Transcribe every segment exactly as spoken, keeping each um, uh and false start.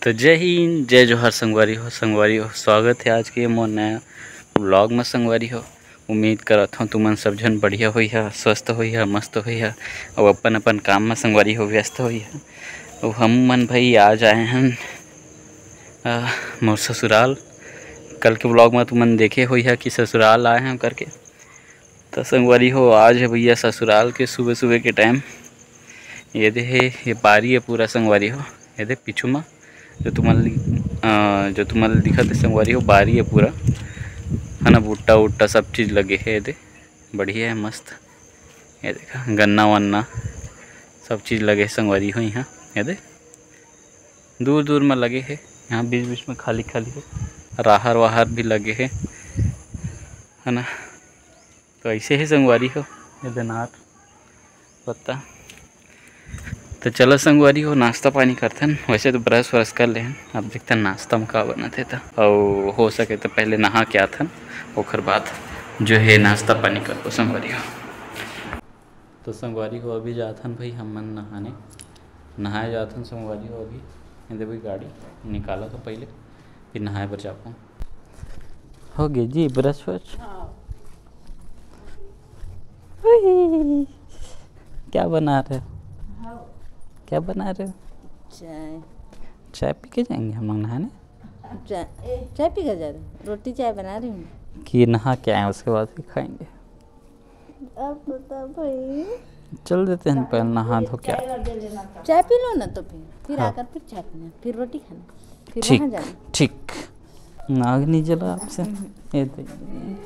तो जय हिंद, जय जोहार संगवारी हो। संगवारी हो, स्वागत है आज के मोर नया vlog में संगवारी हो। उम्मीद करत हूँ तुमन सब झन बढ़िया होइहा, स्वस्थ होइहा, मस्त होइहा, अउ अपन अपन काम में संगवारी हो व्यस्त होइहा। अउ हम मन भाई आज आए हन, अ, मोर ससुराल। कल के vlog में तुमन देखे होइहा कि ससुराल आए हन करके। तो संगवारी हो, आज है भैया ससुराल के सुबह सुबह के टाइम। ये दे हे, ये बारी है पूरा संगवारी हो। ये दे पीछू मा जो तुमन ल-, अ, जो तुमन ल दिखत है संगवारी हो, बारी है पूरा, है ना। भुट्टा उट्टा सब चीज़ लगे है। ये दे बढ़िया है, मस्त। ये देखा, गन्ना वन्ना सब चीज़ लगे है संगवारी हो यहाँ। ये दे दूर दूर में लगे है, यहाँ बीच बीच में खाली खाली है। राहर वाहर भी लगे है, है ना। तो ऐसे ही संगवारी हो, ये दे नार पत्ता। तो चलो संगवारी हो, नाश्ता पानी करथन। वैसे तो ब्रश व्रश कर लेहन, अब देखथन नाश्ता में का बनत हे। तो अउ हो सके तो पहले नहा के आथन, ओखर बाद जो है नाश्ता पानी करबो संगवारी हो। तो संगवारी हो, अभी जाथन भाई हमन नहाने, नहाए जाथन संगवारी हो। अभी ये दे भाई गाड़ी निकाला तो पहले, फिर नहाए बर जाबो। हो गे जी ब्रश व्रश। हाँ। उई, क्या बना रहे हो? हाँ। क्या बना रहे हो? चाय। चाय पी के जाएंगे हम लोग नहाने। चाय, चाय पी के जा रहे हो? रोटी चाय बना रही हूँ। कि नहा के आए, उसके बाद फिर खाएंगे। अब बता भाई। चल देते हैं, पहले नहा धो के। चाय पी लो ना, तो फिर, फिर हाँ। आकर फिर चाय पीना, फिर रोटी खाना, फिर ठीक, वहाँ जाना। ठीक। नाग नहीं जला आपसे। हम्म। ये तो हम्म।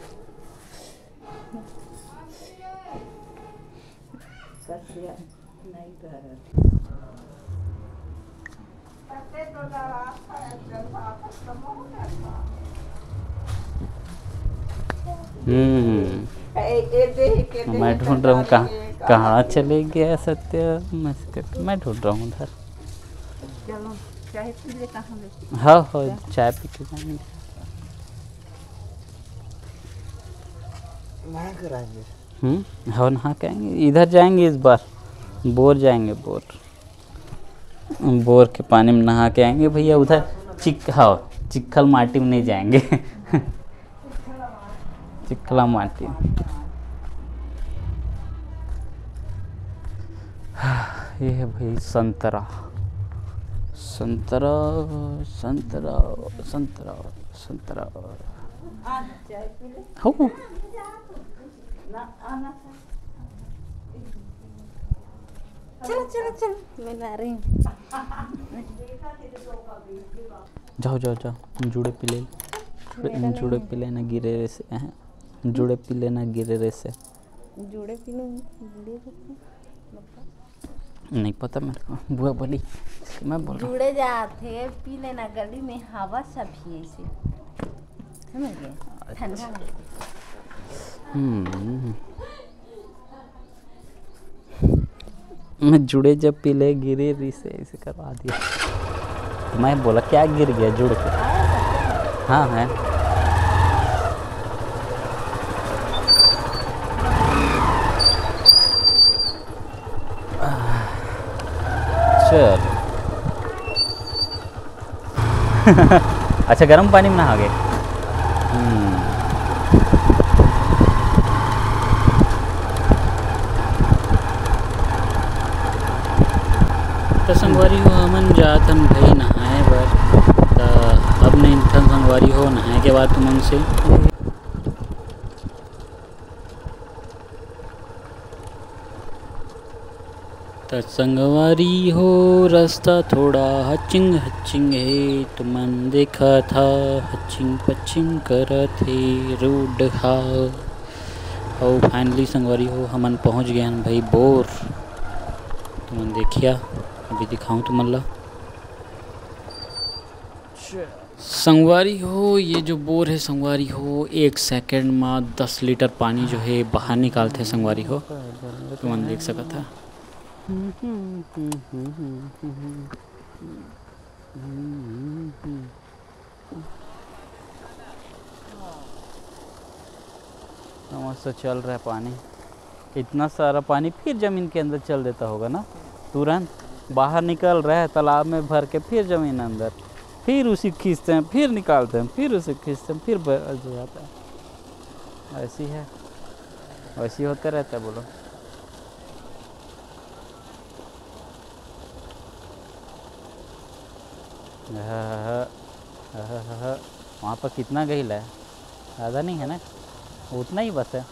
मैं ढूंढ रहा हूँ कहाँ, कहाँ चले गया सत्य। मैं, मैं ढूंढ रहा हूँ उधर। चलो, चाय पी ले, कहाँ ले? हाँ, हाँ, चाय पी के जाएंगे। हम्म, हाँ, नहा के आएंगे। इधर जाएंगे इस बार, बोर जाएंगे, बोर। बोर के पानी में नहा के आएंगे भैया। उधर चिक-, हाँ, चिक्खल माटी में नहीं जाएंगे। चिक्खला माटी। ये है भाई संतरा, संतरा, संतरा, संतरा, संतरा। हो। चलो, चलो, चलो, मैं ला रही हूँ। जाओ, जाओ, जाओ, जुड़े पी ले, जुड़े पी ले ना गिरे रे से, हैं? जुड़े पी ले ना गिरे रे से। जुड़े पी लो, जुड़े पी लो। नहीं पता मेरे को, बुआ बोली, इसलिए मैं बोल रहा हूँ। जुड़े जाते, पी लेना, गली में हवा सब ही ऐसे, समझ गए? ठंडा है। हम्म। मैं जुड़े जब पीले गिरे री से ऐसे करवा दिया। तो मैं बोला, "क्या गिर गया जुड़ के?" हाँ है। चल। अच्छा, गर्म पानी में नहा गए। हम्म। तो संगवारी हो, हमन जात हन भाई नहाए बर। त अब नहीं थन संगवारी हो, नहाए के बाद तुमन से। त संगवारी हो, रस्ता थोड़ा हचिंग हचिंग हे, तुमन देखत हा हचिंग पचिंग करत हे रोड हा। अउ finally संगवारी हो, हमन पहुंच गए हन भाई बोर। तुमन देखिया, अभी दिखाऊं तुमन ला। संगवारी हो, ये जो बोर है संगवारी हो, एक सेकंड में दस लीटर पानी जो है बाहर निकालते संगवारी हो, तुमन देख सकत हा। मस्त चल रहा है पानी, इतना सारा पानी फिर जमीन के अंदर चल देता होगा ना तुरंत। बाहर निकल रहा है तालाब में भर के, फिर जमीन अंदर, फिर उसी खींचते हैं, फिर निकालते हैं, फिर उसी खींचते हैं, फिर बच जाता है। ऐसी है, वैसी होते रहता है, बोलो। वहाँ पर कितना गहिला है, ज़्यादा नहीं है ना, उतना ही बस है।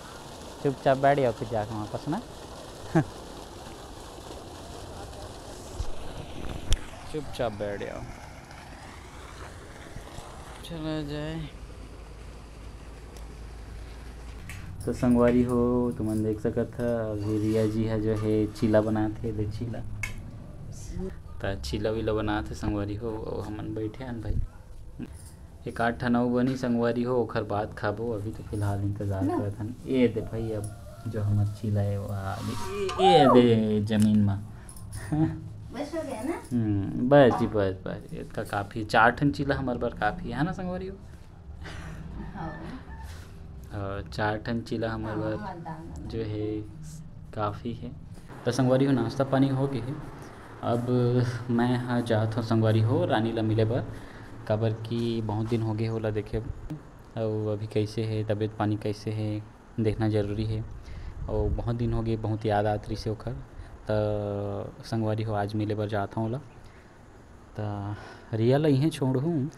चुपचाप बैठ जाओ फिर जाके वापस ना। चुपचाप बैठ जाओ, चला जाए। तो संगवारी हो, तुमन देख सकत ह, अभी रिया जी ह जो है चीला बनात हे, दे चीला। त चीला वीला बनात हे संगवारी हो, अउ हमन बैठे हन भाई। एक आध ठन अउ बनी संगवारी हो, ओखर बाद खाबो। अभी तो फिलहाल इंतजार ना। करत हन। ये दे भाई, अब जो हमर चीला है वो आ गे। ये, ये दे जमीन मा। बस हो गया ना? हम्म, बस जी, बस, बस। इतना काफ़ी, चार ठन चीला हमर बर काफ़ी है ना संगवारी हो? हाँ। और चार ठन चीला हमर हाँ, बर हाँ, दाना, जो दाना। है काफ़ी है। तो संगवारी हो, नाश्ता पानी हो गए है। अब मैं हाँ जात हूँ संगवारी हो रानी ला मिले बर, काबर कि बहुत दिन हो गए ओला देखे। और अभी कैसे है, तबीयत पानी कैसे है, देखना जरूरी है। और बहुत दिन हो गए, बहुत याद आत रही से ओकर। त संगवारी हो, आज मिले बर जात हूँ ओला। त रिया ला इहें छोड़हूँ,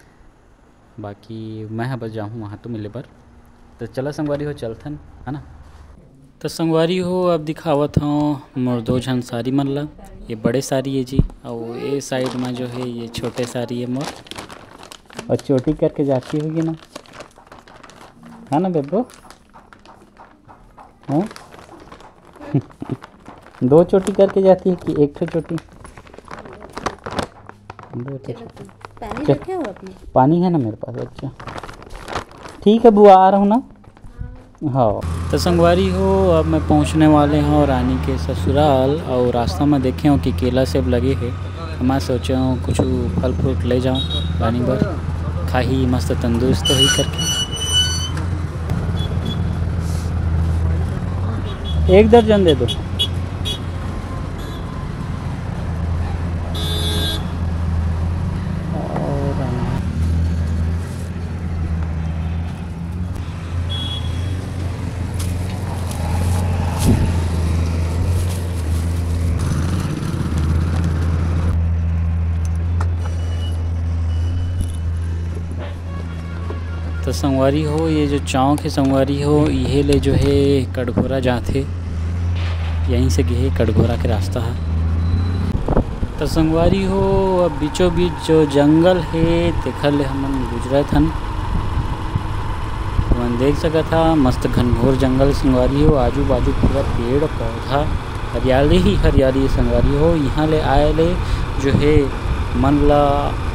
बाकी मैं ह बस जाहूँ वहाँ तो मिले बर। त चला संगवारी हो, चलथन, है ना। त संगवारी हो, अब दिखावत हूँ मोर दो झन सारी मन ला। ये बड़े सारी है जी, और ये साइड में जो है ये छोटे सारी है मोर। और चोटी करके जाती होगी ना, है ना बेबो? हाँ। दो चोटी करके जाती है कि एक ठो चोटी? दो ठो चोटी। पानी चल। रखे हो अपने? पानी है ना मेरे पास। अच्छा, ठीक है बुआ, आ रहा हूँ ना। हाँ। तो संगवारी हो, अब मैं पहुँचने वाले हूँ रानी के ससुराल और रास्ता में देखे हूँ कि केला सेब लगे है। मैं सोचे हूँ कुछ फल फ्रूट ले जाऊँ रानी बर, खाही मस्त तंदुरुस्त होही करके। एक दर्जन दे दो। और तो संगवारी हो, ये जो चौक है संगवारी हो, इहे ले जो है कटघोरा जाथे, यहीं से गे कटघोरा के रास्ता है। तो संगवारी हो, अब बीचों बीच जो जंगल है, तेखर ले हमन गुजरत हन। हमन देख सकत हा, मस्त घनघोर जंगल संगवारी हो, आजू बाजू पूरा पेड़ पौधा, हरियाली ही हरियाली संगवारी हो। यहाँ ले आए ले जो है मन ला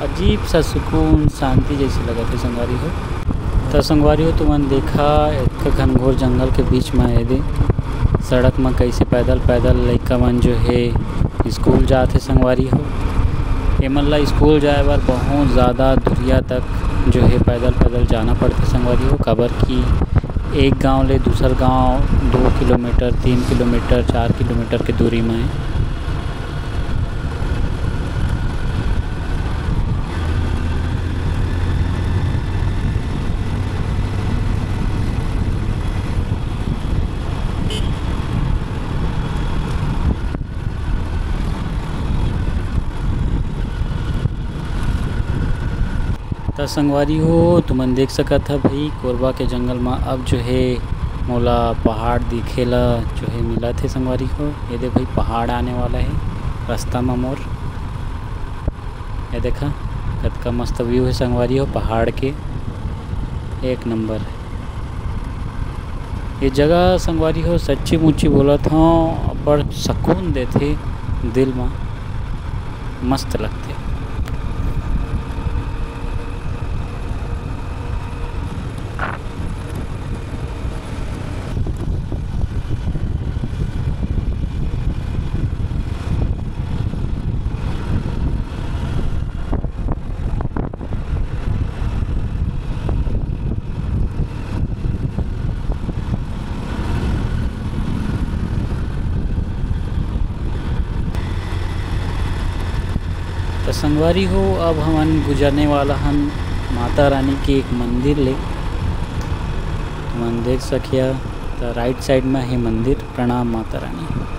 अजीब सा सुकून, शांति जैसे लगत है संगवारी हो। तो संगवारी हो, तुमन देखा, एक घनघोर जंगल के बीच में आए दे सड़क में कैसे पैदल पैदल लइका मन जो है स्कूल जात हे संगवारी हो। एमन ला स्कूल जाए बर बहुत ज़्यादा दुरिया तक जो है पैदल पैदल जाना पड़थे संगवारी हो, काबर कि एक गांव ले दूसर गांव दो किलोमीटर, तीन किलोमीटर, चार किलोमीटर के दूरी में है। त संगवारी हो, तुमन देख सकत ह भाई, कोरबा के जंगल म अब जो हे मोला पहाड़ दिखे ला जो हे मिलत हे संगवारी हो। ये दे भाई, पहाड़ आने वाला हे रास्ता म मोर। ये देखा, कतका मस्त view हे संगवारी हो पहाड़ के, एक नंबर। ये जगह संगवारी हो, सच्ची मुच्ची बोलत हव, अब्बड़ सकून देथे दिल म, मस्त लगथे। संगवारी हो, अब हमन गुजरने वाला हन माता रानी के एक मंदिर ले। तुमन देख सकिया, त राइट साइड में हे मंदिर। प्रणाम माता रानी।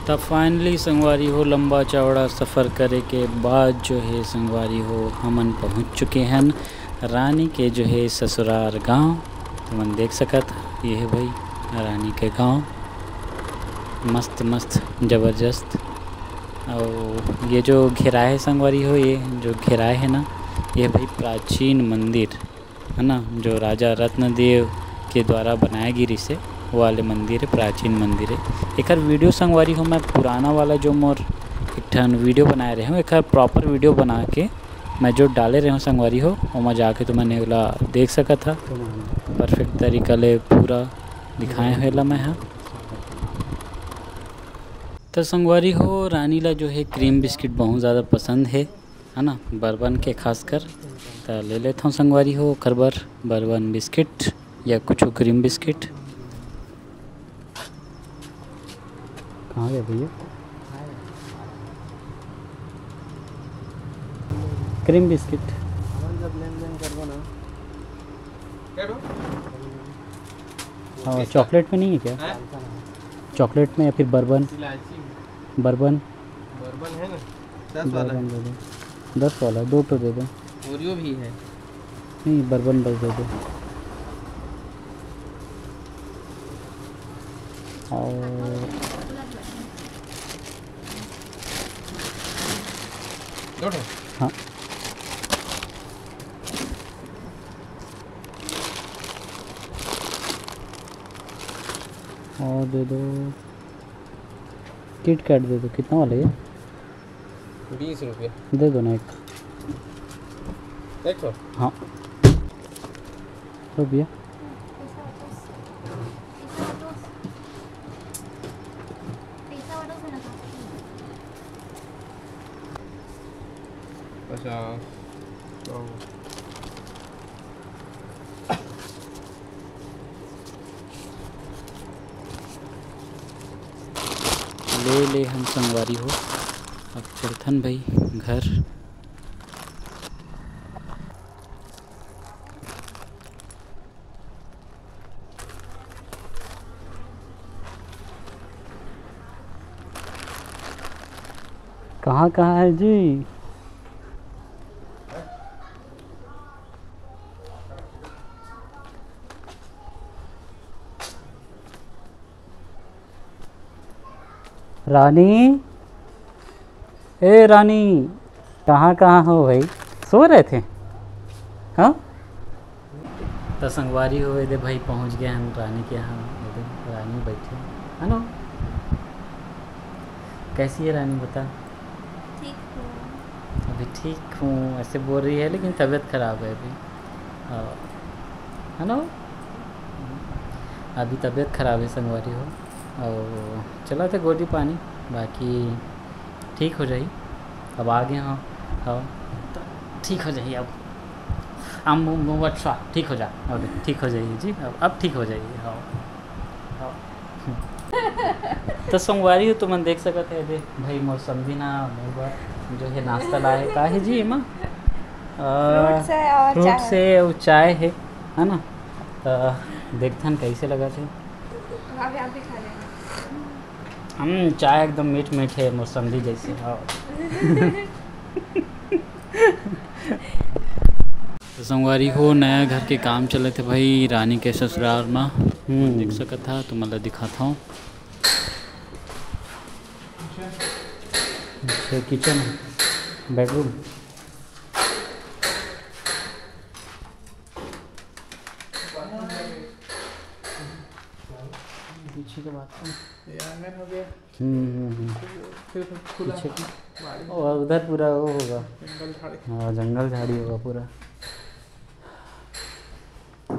त finally संगवारी हो, लंबा चौड़ा सफ़र करे के बाद जो है संगवारी हो, हमन पहुँच चुके हन रानी के जो है ससुरार गांव। तुमन देख सकत, ये है भाई रानी के गांव, मस्त मस्त, जबरदस्त। और ये जो घेराए है संगवारी हो, ये जो घेराए है ना, ये भाई प्राचीन मंदिर है ना, जो राजा रत्नदेव के द्वारा बनाए गिरिस हे, वो वाले मंदिर है, प्राचीन मंदिर है। एकर वीडियो संगवारी हो, मैं पुराना वाला जो मोर एक ठन वीडियो बनाए रहे हूँ, एकर प्रॉपर वीडियो बना के मैं जो डाले रहे हूँ संगवारी हो, ओमा जाके तुमन एला देख सकत हा। परफेक्ट तरीका ले पूरा दिखाए हुए ला मैं हा। तो संगवारी हो, रानी ला जो है क्रीम बिस्किट बहुत ज़्यादा पसंद है, है ना, बर्बन के खासकर। तो ले लेत हूँ संगवारी हो ओकर बर बर्बन बिस्किट या कुछ क्रीम बिस्किट। कहाँ गया भैया? Cream biscuit. अपन जब लेन देन करबो ना। हाँ, चॉकलेट में नहीं है क्या? हैं? चॉकलेट में या फिर बर्बन? इलायची में। बर्बन। बर्बन है ना, दस वाला। बर्बन दे दो, दस वाला दो ठो दे दो। ओरियो भी है। नहीं, बर्बन बस दे दो। और दो ठो। हाँ। और दे दो, किट कैट दे दो। कितना वाला ये? बीस रुपये। दे दो ना एक। एक सौ। हाँ। लो भैया। पचास, सौ। ले ले हम संगवारी हो, अब चलथन भाई घर। कहाँ कहाँ है जी? रानी, ए रानी, कहाँ कहाँ हो भाई? सो रहे थे? हाँ। त संगवारी हो, एदे भाई पहुँच गए हम रानी के यहाँ। एदे रानी बैठे। हेलो, कैसी है रानी, बता। ठीक हूँ। अभी ठीक हूँ ऐसे बोल रही है, लेकिन तबीयत खराब है अभी। हाँ। हेलो, अभी तबीयत खराब है संगवारी हो। और चला थे गोली पानी, बाकी ठीक हो जाही। अब आ गए हो, हाँ, तो ठीक हो जाही अब। हम वो, वो अच्छा ठीक हो जा, अब ठीक हो जाही जी, अब, अब ठीक हो जाही, हाँ, हाँ। तो संगवारी हो, तुमन देख सकत है, दे भाई मोर समधी ना मोर बर जो है नाश्ता लाए, का है जी एमा? फ्रूट्स है और फ्रूट्स चाय। है और चाय है, है ना? तो देखथन कैसे लगा थे। आप, आप भी खा लेना। हम्म, चाय एकदम मीठ मीठ है, मौसमी जैसे। हाँ। तो संगवारी हो, नया घर के काम चलत हे भाई, रानी के ससुराल मा। हम्म। देख सकत हा, तुमन ला दिखात हव। अच्छा, किचन है, बेडरूम। पीछे के बात। ये आंगन हो गया। हम्म, हम्म, हम्म। फिर खुला पीछे। बाड़ी। और उधर पूरा वो होगा। जंगल झाड़ी। हाँ, जंगल झाड़ी होगा पूरा।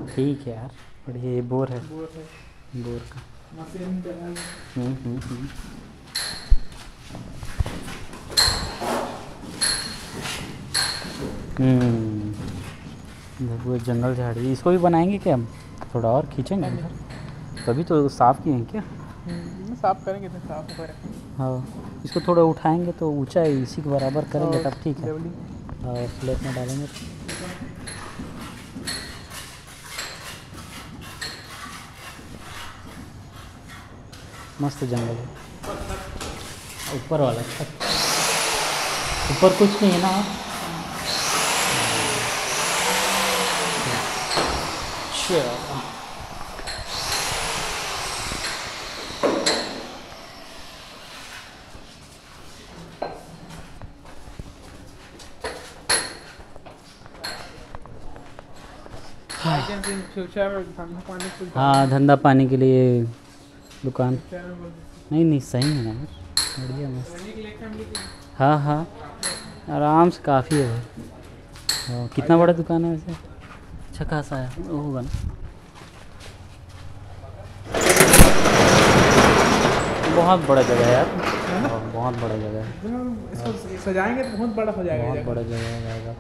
ठीक है यार, बढ़िया। ये बोर है। बोर है। बोर का। मशीन पे है। हम्म, हम्म, हम्म। हम्म। देखो, ये जंगल झाड़ी, इसको भी बनाएंगे क्या हम? थोड़ा और खींचेंगे इधर। तभी तो साफ किए हैं क्या? हम्म, साफ करेंगे, इधर साफ होकर रखेंगे। हाँ, इसको थोड़ा उठाएंगे तो ऊंचा है, इसी के बराबर करेंगे और तब ठीक है। लेवलिंग। और प्लेट में डालेंगे। मस्त जंगल है। ऊपर वाला छत, ऊपर कुछ नहीं है ना? अच्छा। I can see in future धंधा पानी खुल जाएगा। हाँ, धंधा पानी के लिए दुकान। Future में बोल दे। नहीं, नहीं, सही है ना यार, बढ़िया, मस्त। रहने के लिए एक family चाहिए। हाँ, हाँ, आराम से काफ़ी है भाई। हाँ, कितना बड़ा दुकान है वैसे? अच्छा खासा है, वो होगा ना। बहुत बड़ा जगह है यार। है ना? बहुत, बहुत बड़ा जगह है। इसको सजाएंगे तो बहुत बड़ा हो जाएगा बहुत जगह। बड़ा जगह हो जाएगा।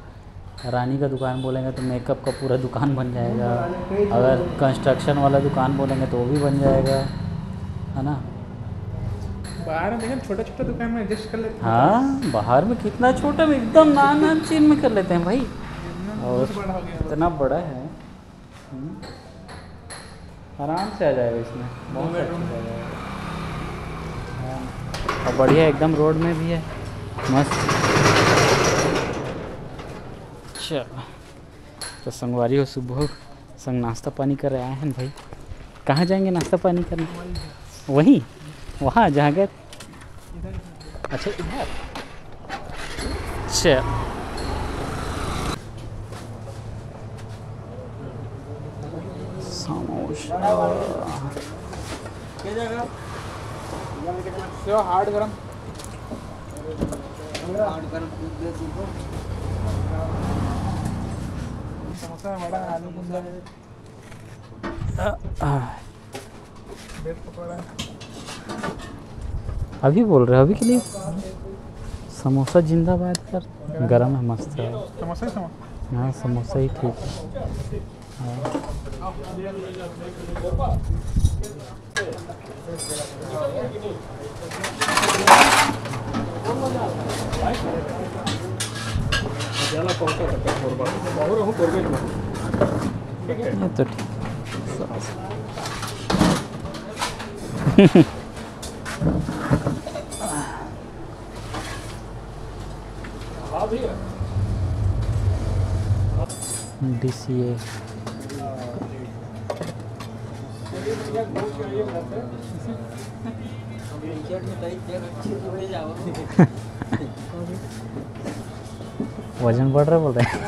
रानी का दुकान बोलेंगे तो मेकअप का पूरा दुकान बन जाएगा। बहुत बड़ा है, कई अगर चीज़ें। कंस्ट्रक्शन वाला दुकान बोलेंगे तो वो भी बन जाएगा, है ना? बाहर में देखा, छोटा छोटा दुकान में एडजस्ट कर लेते हैं। हाँ, बाहर में कितना छोटा में, एकदम नान नान चीज में कर लेते हैं भाई। एकदम और बहुत बड़ा हो गया। इतना बड़ा है। हम्म। आराम से आ जाएगा इसमें, बहुत दो bedroom। अच्छा आ जाएगा। हाँ। और बढ़िया एकदम रोड में भी है, मस्त। अच्छा, तो संगवारी हो, सुबह संग नाश्ता पानी करे आए हैं भाई। कहाँ जाएंगे नाश्ता पानी करने? वहीं, वहाँ जहाँ गए। अच्छा, इधर। अच्छा। समोसा। सेव हार्ड गरम। हार्ड गरम दूध दे तुमको। समोसा है, वड़ा है, आलू गुंडा है। ब्रेड पकौड़ा है। अभी बोल रहे हो, अभी के लिए? समोसा जिंदाबाद यार, गरम है, मस्त है। समोसा ही समोसा। हाँ, समोसा ही ठीक है। हाँ। ये तो ठीक। डी सी ए। वजन बढ़ रहा है बोल रहे हैं।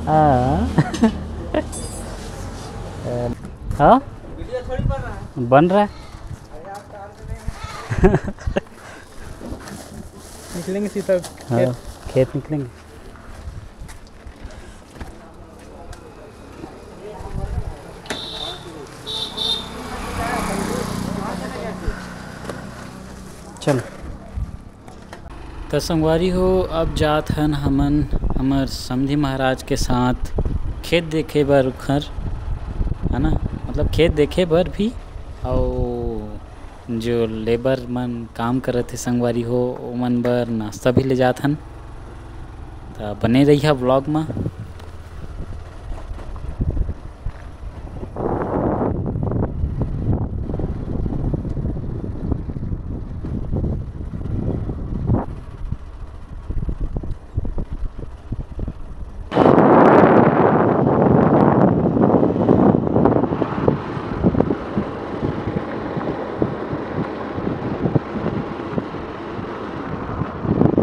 हाँ। हाँ? बन रहा है। निकलेंगे सीधा हाँ, खेत। खेत निकलेंगे। चल। त संगवारी हो, अब जात हन हमन हमर समधी महाराज के साथ खेत देखे बर उखर, है ना, मतलब खेत देखे बर भी, अउ जो लेबर मन काम करत हे संगवारी हो, ओमन बर नाश्ता भी ले जात हन। त बने रहिहा vlog म।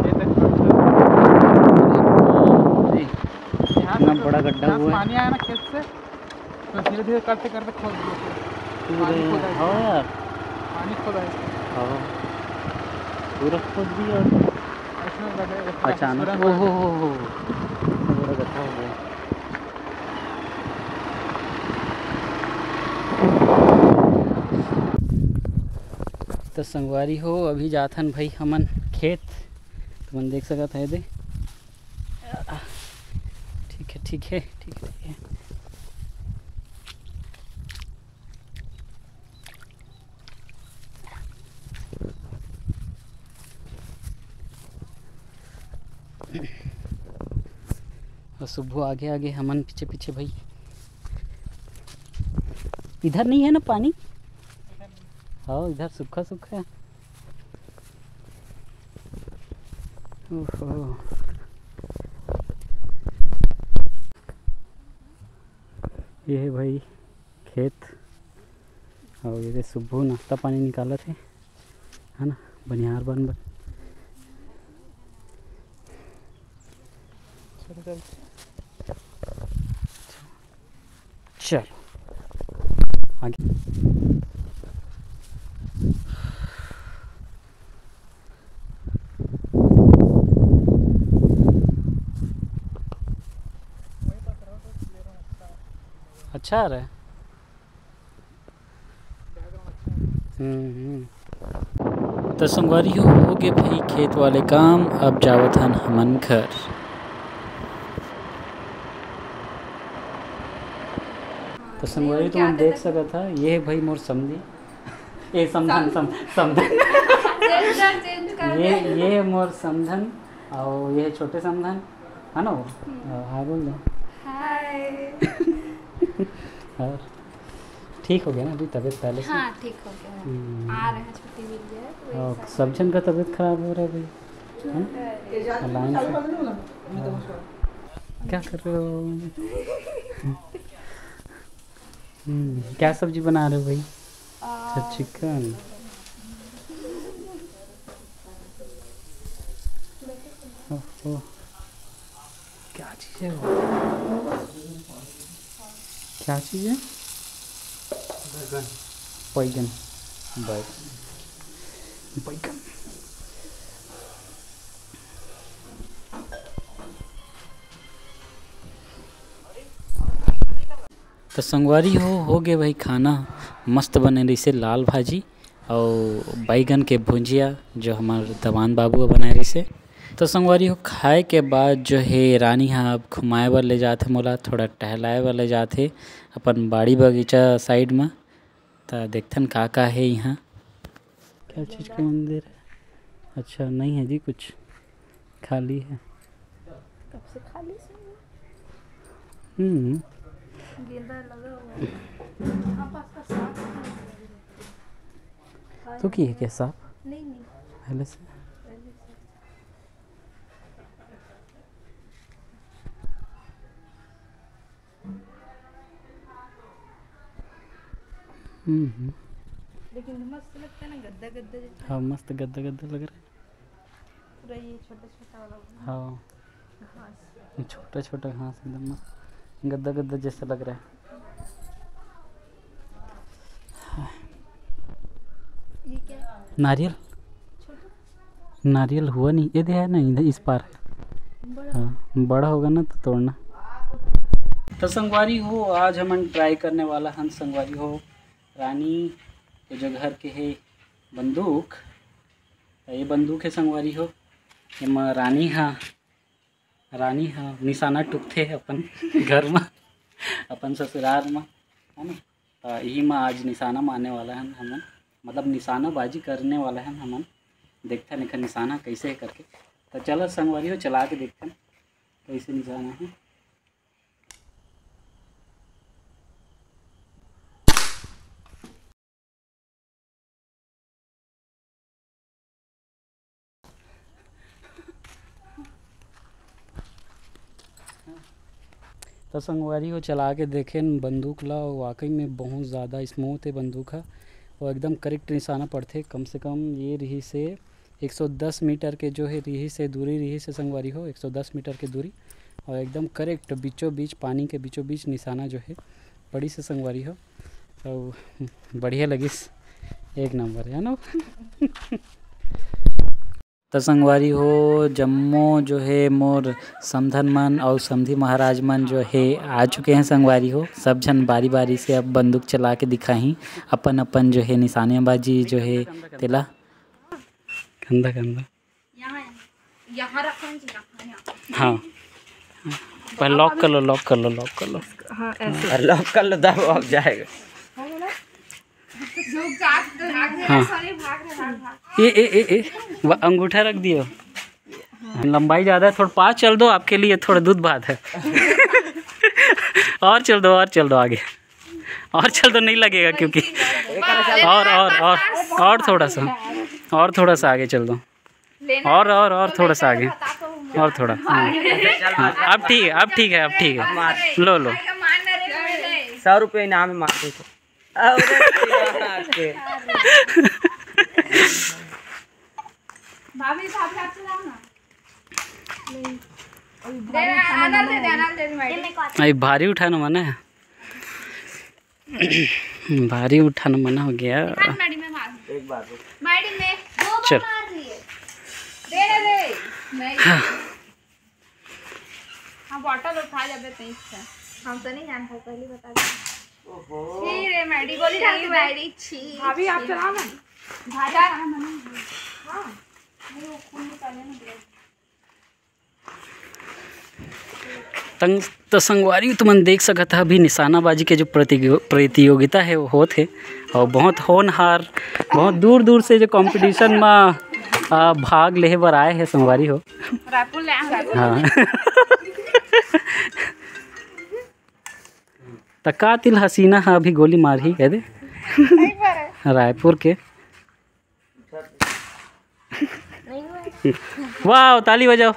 ये देख, इतना बड़ा गड्ढा हुआ है। पानी आया ना खेत से, धीरे धीरे करते करते खोद दिए थे। पूरे, पानी खोदा है। हाँ यार। पानी खोदा है। हाँ। पूरा खोद दिया। ऐसा लगा है, ऐसा अचानक। सुरंग ओहो हो हो। पूरा गड्ढा हो गया। तो संगवारी हो, अभी जाथन भाई हमन खेत। तुमन देख सकत है दे। ठीक है, ठीक है, ठीक है, ठीक है। और सुब्बू आगे आगे, हमन पीछे पीछे भाई। इधर नहीं है ना पानी? हाँ, इधर सूखा सूखा है। ओहो। ये है भाई खेत, और ये सुब्बू नाश्ता पानी निकालत है, है ना, बनिहार बन बन। चलो आगे। अच्छा आ रहा है। हम्म, हम्म। तो संगवारी हो, हो गे भाई खेत वाले काम, अब जावत हन हमन घर। तो संगवारी, तुम देख सकत हा, ये है भाई मोर समधी। ए, समधन, सम-, समधन। Change कर, change कर ये, दे। ये है मोर समधन, और ये है छोटे समधन, है ना वो? हम्म। हाँ, हाय बोल दो। हाय। और ठीक हो गया ना अभी तबीयत पहले से? हाँ, ठीक हो गया। हम्म। आ रहे हैं, छुट्टी मिल गया है, तो वही और सब सब जन का तबीयत खराब हो रहा है भाई, हैं? ये जादू अलायंस चालू से। कर दो ना, मैं तो बस क्या कर रहे हो? हम्म, क्या सब्जी बना रहे हो भाई? आ, अच्छा, चिकन। ओहो, क्या चीज़ है वो? क्या चीज़ है? बैगन। बैगन। बैगन। बैगन। तो संगवारी हो, हो गे भाई खाना, मस्त बने रहिसे लाल भाजी अउ बैगन के भुंजिया, जो हमर दवान बाबू ह बनाए रहिसे। तो संगवारी हो, खाए के बाद जो हे रानी ह अब घुमाए बर ले जाथे मोला, थोड़ा टहलाए बर ले जाथे अपन बाड़ी बगीचा side म। त देखथन का का हे इहाँ। क्या चीज़ का मंदिर है? अच्छा, नहीं है जी कुछ, खाली है। कब से खाली से है? हम्म। गेंदा लगा हुआ है। आप पास का साफ नहीं है। तो की है क्या साफ? नहीं, नहीं। पहले से? पहले से। हम्म, हम्म। लेकिन मस्त लगता है ना, गद्दा गद्दा जैसा। हाँ, मस्त गद्दा गद्दा लग रहा है। पूरा ये छोटा छोटा वाला। हाँ। घास। ये छोटा छोटा घास एकदम मस्त, गद्दा गद्दा जैसा लग रहा है। ये क्या है? नारियल। छोटा। नारियल हुआ नहीं, ये दे है ना, इधर इस पार। बड़ा। हाँ, बड़ा होगा ना तो तोड़ना। तो संगवारी हो, आज हमन try करने वाला हन संगवारी हो, रानी के जो घर के है बंदूक। तो ये बंदूक है संगवारी हो, एमा रानी हा, रानी हा निशाना टुकथे अपन घर में, अपन ससुराल में, है ना। तो यही में आज निशाना मारने वाला हन हमन, मतलब निशानाबाजी करने वाला हन हमन। देखथन एखर निशाना कैसे है करके। तो चलो संगवारी हो, चला के देखथन कैसे निशाना है। तो संगवारी हो, चला के देखेन बंदूक ला, वाकई में बहुत ज़्यादा smooth है बंदूक ह, और एकदम correct निशाना पड़थे। कम से कम ये रहिसे एक सौ दस मीटर के जो है रहिसे दूरी, रहिसे संगवारी हो, एक सौ दस मीटर के दूरी, और एकदम correct बीचों बीच, पानी के बीचों बीच निशाना जो है बड़ी से संगवारी हो, तो बढ़िया लगिस, एक नंबर, है ना? तो संगवारी हो, जम्मो जो है मोर समधन मन और समधी महाराज मन जो है आ चुके हैं संगवारी हो। सब झन बारी बारी से अब बंदूक चला के दिखाही अपन अपन जो है निशानेबाजी जो है तेला। कंधा कंधा। यहाँ, यहाँ रखना चाहिए, यहाँ, यहाँ। हाँ, पहले लॉक कर लो, लॉक कर लो, लॉक कर लो। हाँ, ऐसे। अरे लॉक कर लो, दब अब जाएगा। हाँ। ये, ए, ए, ए, अंगूठा रख दियो। लंबाई ज़्यादा है, थोड़ा पास चल दो, आपके लिए थोड़ा दूध भात है। और चल दो, और चल दो आगे, और चल दो, नहीं लगेगा क्योंकि। और और और और थोड़ा सा, और थोड़ा सा आगे चल दो। और और और थोड़ा सा आगे, और थोड़ा। हाँ, हाँ, अब ठीक है, अब ठीक है, अब ठीक है। लो लो। सौ रुपये इनाम है, मार दो। अरे भाभी, भाभी, आप चलाओ ना। दे, अनल दे दे, अनल दे दे, मैडम। अभी भारी उठाना मना है। भारी उठाना मना हो गया। मार, मैडम, मैं मार। एक बार। मैडम ने दो बार चल। मार लिए। दे दे दे। नहीं। हाँ। हाँ, बॉटल उठा जाबे, तई से। हम तो नहीं जानते, पहले बता दे। ओहो। छी रे मैडी, गोली डाल के दे। मैडी, छी, भाभी, आप छी। चलाओ ना। भाभी, हाँ। नहीं, वो खून निकाले ना। तंग-, तो संगवारी, तुमन देख सकत ह, अभी निशानाबाजी के जो प्रतियो-, प्रतियोगिता है, वो होत है, और बहुत होनहार, बहुत दूर दूर से जो कंपटीशन में, आ, भाग लेहे बर आए हैं संगवारी हो। रायपुर ले आए हैं। हाँ। त का तिल हसीना ह अभी गोली मारही, कह दे। रायपुर के। वाह, ताली बजाओ।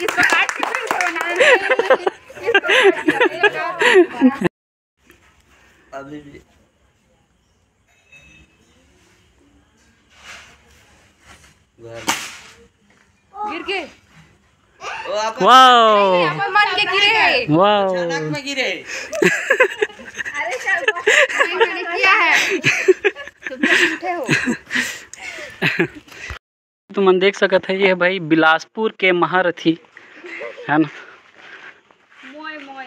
इसको काट के फिर से बनाना है। इसको काट के फिर से बनाना है। अभी भी। गिर गए। वाओ। अपन मन के गिरे। वाओ। अचानक में गिरे। अरे चल, किया है। तुम तो झूठे हो। तुमन देख सकत है, ये भाई बिलासपुर के महारथी है ना। मोए, मोए।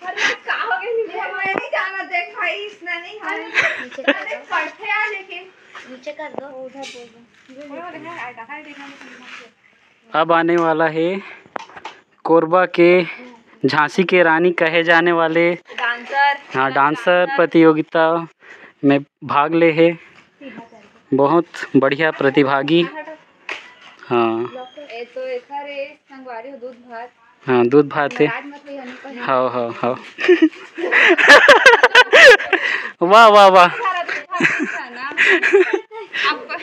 अरे, का हो गया? मैं नहीं जाना, देख भाई, इसने नहीं, अरे, नीचे कर दो। अरे, लेकिन नीचे कर दो। उधर दे दो। अब आने वाला है कोरबा के झांसी के रानी कहे जाने वाले डांसर। हाँ, डांसर प्रतियोगिता में भाग ले है। बहुत बढ़िया प्रतिभागी। हाँ। ए तो एकर ए संगवारी हो, दूध भात। हाँ, दूध भात है। नाराज मत होइए, हम कहीं। हाँ, हाँ, हाँ। वाह, वाह, वाह। सारा दूध भात है ना। आपको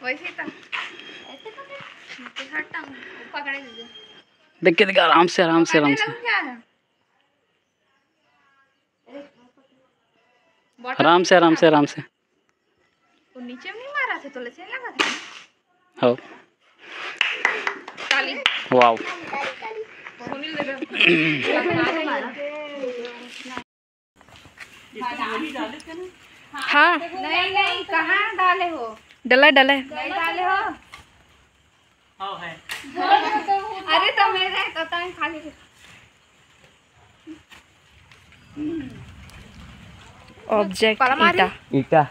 वैसे ही तो। ऐसे पकड़। हट, पकड़े दीजिए। देख के, देख, आराम से, आराम से, आराम से। क्या है? आराम से, आराम से, आराम से। वो नीचे में नहीं मारा था, तो लचीला लगा था। हाँ। ताली। वाओ। सुनील दे दे। हाँ। नहीं, नहीं, कहाँ डाले हो? डला, डला। नहीं डाले हो? हाँ, है। अरे, तो मेरे तो तंग खाली। ऑब्जेक्ट पलमारी। ईटा। ईटा।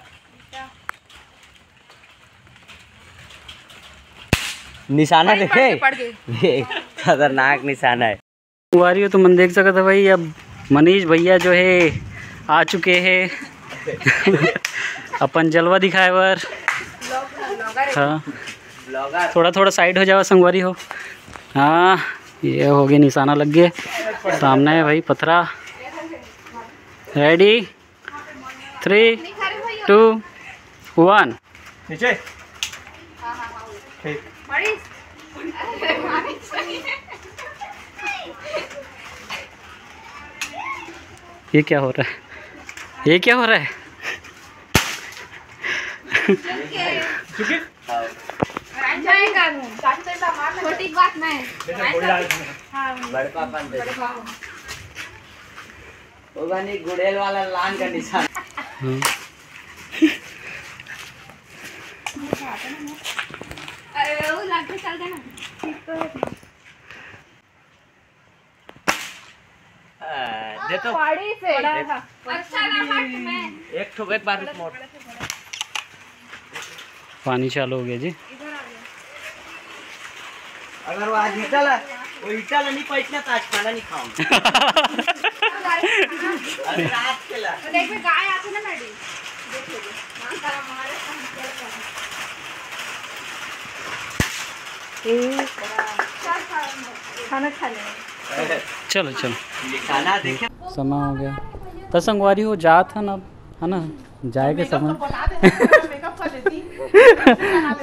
निशाना पड़ गई, देखे? पड़ गई, पड़ गई। ये खतरनाक निशाना है। संगवारी हो, तुमन देख सकत ह भाई, अब मनीष भैया जो है आ चुके हैं अपन जलवा दिखाए बर। हाँ, थोड़ा थोड़ा साइड हो जाओ संगवारी हो। हाँ, ये हो गए, निशाना लग गए। सामने है भाई पथरा। Ready? Three, two, one। नीचे। ठीक। ये क्या हो रहा है? ये क्या हो रहा है? चुके? छोटी बात नहीं। हाँ। बड़े पापा ने दे। वो बनी गुड़ैल वाला लान का निशान। अरे, वो लग के चल देना। दे तो। पाड़ी से। अच्छा ना, हट में। एक ठो, एक बार रुक मोड़। पानी चालू हो गया जी। अगर वो आज ईटा ला, वो ईटा ला नहीं पहुंचना तो आज खाना नहीं खाऊंगा। अरे रात के ला। तो देख, गाय आते ना मैडी। देख लीजिए। मां तारा मारे। खाना खा ले। चलो, चलो। समय हो गया। त संगवारी हो जात हन अब, है ना? जाए के समय।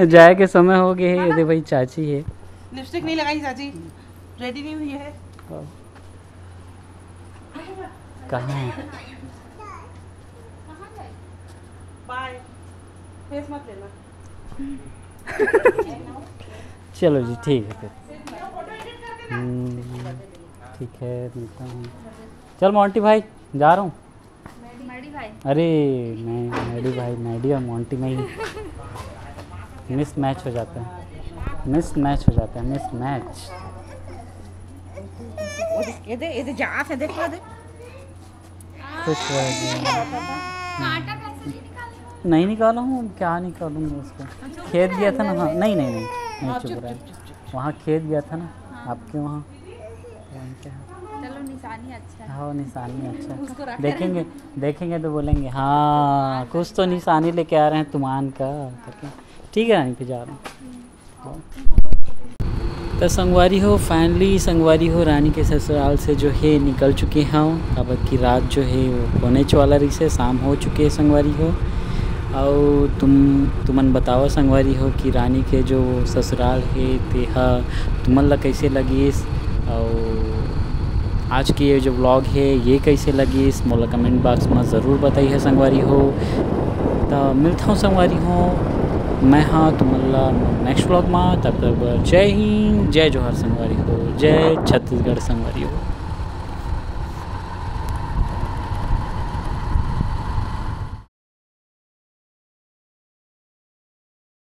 जाए के समय हो गए हे। ये दे भाई, चाची है। लिपस्टिक नहीं लगाई चाची, रेडी नहीं हुई है। कहाँ है? बाय। फेस मत लेना। चलो जी, ठीक है फिर। हम्म, ठीक है, मिलता हूँ। चल मोंटी भाई, जा रहा हूँ। मैडी भाई। अरे, मैं मैडी भाई, मैडी और मोंटी में ही मिसमैच हो जाता है, मिसमैच हो जाता है, मिसमैच। ये दे, ये दे, जा से देख लो, दे। खुश रह गया। कांटा कैसे नहीं निकाला? नहीं निकाला हूँ, क्या निकालूंगा उसको? खेत गया था ना, हाँ, नहीं, नहीं, नहीं, नहीं हाँ, चुभ चुप, रहा है। चुप, चुप, चुप। वहाँ खेत गया था ना, हाँ। आपके वहाँ। वहीं पे है। चलो, निशानी अच्छा है। हाँ, निशानी अच्छा है। उसको रख देखेंगे, देखेंगे तो बोलेंगे, "हाँ, कुछ तो निशानी लेके आ रहे हैं तुमान का," करके। ठीक है, यहीं पे जा रहा हूँ। त संगवारी हो, finally संगवारी हो, रानी के ससुराल से जो है निकल चुके हंव। अब की रात जो है वो होनेच वाला रहिसे, शाम हो चुके हे संगवारी हो। अउ तुम, तुमन बताओ संगवारी हो कि रानी के जो ससुराल हे तेहा तुमन ला कैसे लगिस, अउ आज के ये जो vlog हे ये कैसे लगिस, मोला comment box में ज़रूर बताइए संगवारी हो। त मिलता हूँ संगवारी हो, मैं हाँ तुमन ला next vlog में। तब तक बर जय हिंद, जय जोहार संगवारी हो, जय छत्तीसगढ़ संगवारी हो।